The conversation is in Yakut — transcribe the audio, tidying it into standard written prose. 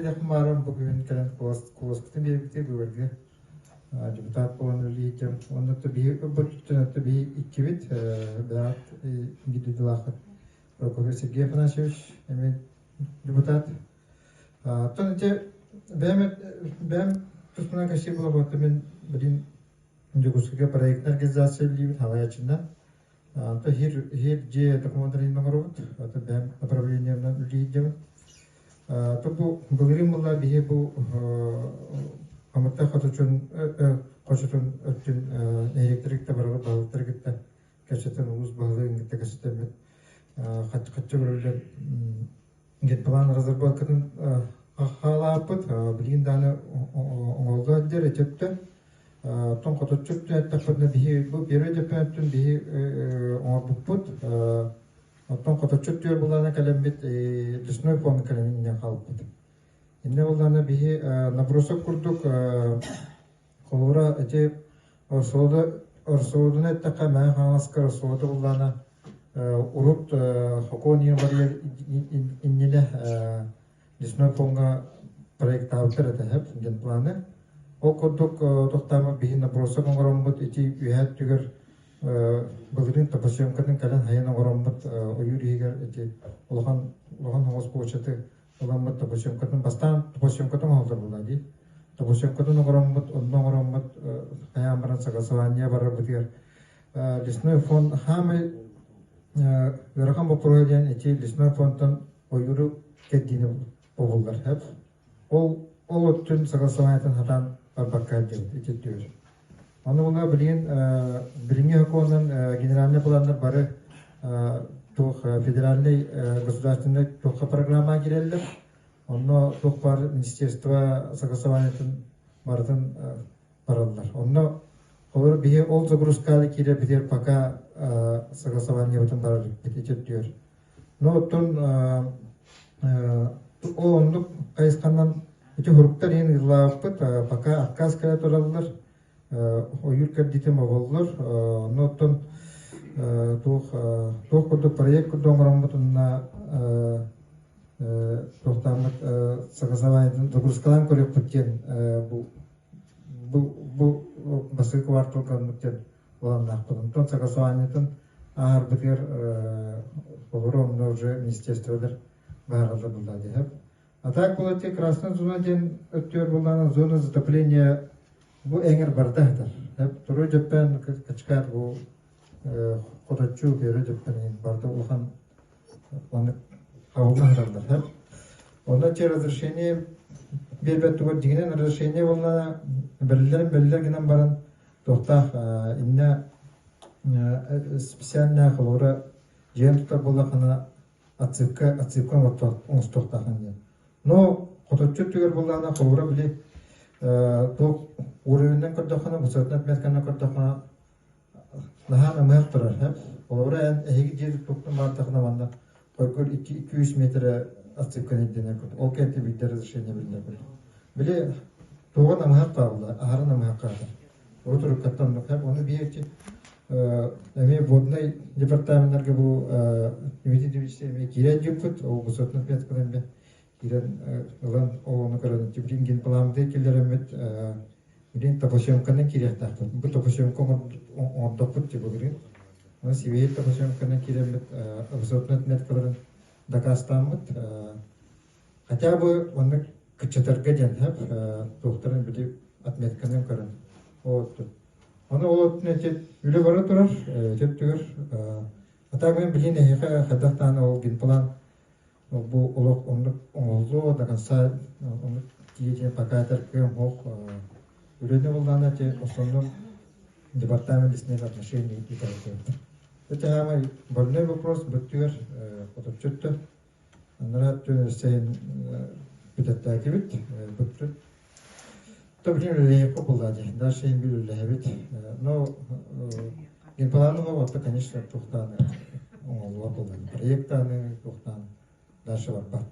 Маарым бу күһүн кэлэн куоласпытын биэрбитэ быыбарга депутат буолан үлэлиитим. Онно биһи ылбыт биһи иккибит бэҕэт биир Прокопий Сергей Афанасьевич эмиэ депутат. Оттон ити бэйэм бэйэм туспунан кэпсиир буолабын мин билин Дьокуускайга проектная организация үлэлиибин салайааччынан. Онто хир хир дьиэ докумуоннарын оҥоробут. Ото бэйэм направлениемнан үлэлиирдибин. То бу былырыын буолла биһи бу Амыртай хоточун хочотун өттүн нэһилиэктэр кытта барабыт баһылыктары кытта кэпсэтэн улуус баһылыгын кытта кэпсэтэммит хаччы көрүллэн генплан разработкатын хаалааппыт билигин дааны оҥоһулла сылдьар өтөттөн оттон хоточчу өттүн эттэхпитинэ биһи бу первый өттүн биһи оҥорбуппут. Оттон хоточчу өттүгэр булаана кэлэммит лесной фонд кэлэн инньэ хаалбыт. Иннэ буллаана биһи набросок курдук холобура ити Орсуоду Орсуодуну эттэххэ Мэҥэ Хаҥаласка Орсуоду буллаана урут сокуон барыйар иннинэ лесной фоҥҥа проектаабыттар этэ сөп генпланы. Ол курдук тохтооммут биһи набросок оҥороммут ити үөһээ өттүгэр былырыын топосъемкатын кэлэн хайан оҥороммут ойуур иһигэр ити улахан улахан оҕус початы ыламмыт топосъемкатын бастаан топосъемкатын оҥоһуллар буолла дии. Топосъемкатын оҥороммут, онно оҥороммут хайаан баран согласование барарбытыгар лесной фонд хаамай ыарахан боппуруоһа диэн ити лесной фондтан ойууру кэрдиини бобуллар. Ол ол өттүн согласованиетын хатаан барбакка диэн ити өттүгэр. Ону була билигин билиҥҥи сокуонунан генеральный планнар бары туох федеральный государственный туохха программа киирэллэр. Онно туох баар министерство согласованиетын барытын бараллар. Онно олор биһи ол загрузканы киирэрбитигэр пока согласованиебытын барар ити өттүгэр. Но оттон ол оннук хайысханан ити хуруктар иһин ыллаабыппыт, пока отказ кэлэ тураллар, ойуур кэрдиитин боболлор. Онно оттон туох туох курдук проект курдук оҥороммутунна туохтааммыт согласованиетын загрузкалаан көрүөхпүт диэн бу бу бу бастакы кварталга оннук диэн планнаахпыт. Онтон согласованиетын ааһарбытыгар олору онно уже министерстволар баһараллар буолла диэһэп. А так была те красная зона диэн өттүгэр буоллаҕына зона затопления бу эҥэр барда сытар. Туруй дьөппөөн качкаат бу хоточчу Пера дьөппөн барда улахан маннык хабылла сыталлар. Онно те разрешение биэрбэт тугар дьиҥинэн разрешение буоллаҕына бэриллэрин бэриллэр гынан баран туохтаах иннэ специальная холобура дьиэн тутар буоллаххына отсыпка отсыпка оҥостуохтааххын диэн. Но хоточчу өттүгэр буоллаҕына холобура били туох уровенынан көрдөххүнэ высотный отметканан көрдөххүнэ наһаа намыһах турар сөп. Холобура эн эһиги дьиэ туппуккун баардахына манна хойгур 2-3 метрэ отсыпканы ирдэнэр курдук. Ол кэнниттэн биирдэ разрешение биллэр курдук. Били туоҕа намыһах хаалла, аһара намыһах хаалар. Урут уруккаттан оннук Ону биир эмиэ воднай департаменнарга бу Дмитрий Дмитриевич эмиэ киирэн дьүппүт, ол высотный отметканы эмиэ киирэн ылан ол ону көрөн билин генпланды киллэрэммит билин топосъемканы киириэхтээхпит. Бу топосъемка оҥордохпут дии былырыын. Оны сибиир топосъемканы киирэммит высотный отметкаларын дакаастааммыт. Хотя бы оннук кыччатарга диэн сөп, туохтарын били отметканан көрөн. Вот. Ону ол өттүнэн ити үлэ бара турар, ити өттүгэр а так мен билин эһиэхэ хайдах даҕаны ол генплан бу олох оннук оҥоһуллуо до конца оннук тиийэ диэн пока этэр кыам суох. Үлэни буллаҕына ити основном департамент лесных отношений ыытар. Это самый больной вопрос бүттүгэр хоточчу өттө. Анараа өттүн өссө бүтэттээтибит, бүттүн. То билин үлэлэһиэххэ буолла дии. Дальше иһин биир үлэлэһэбит. Но генпланы вот, конечно, туохтааны оҥоһуллубат буолла. Проектаны туохтаан дальше барбат.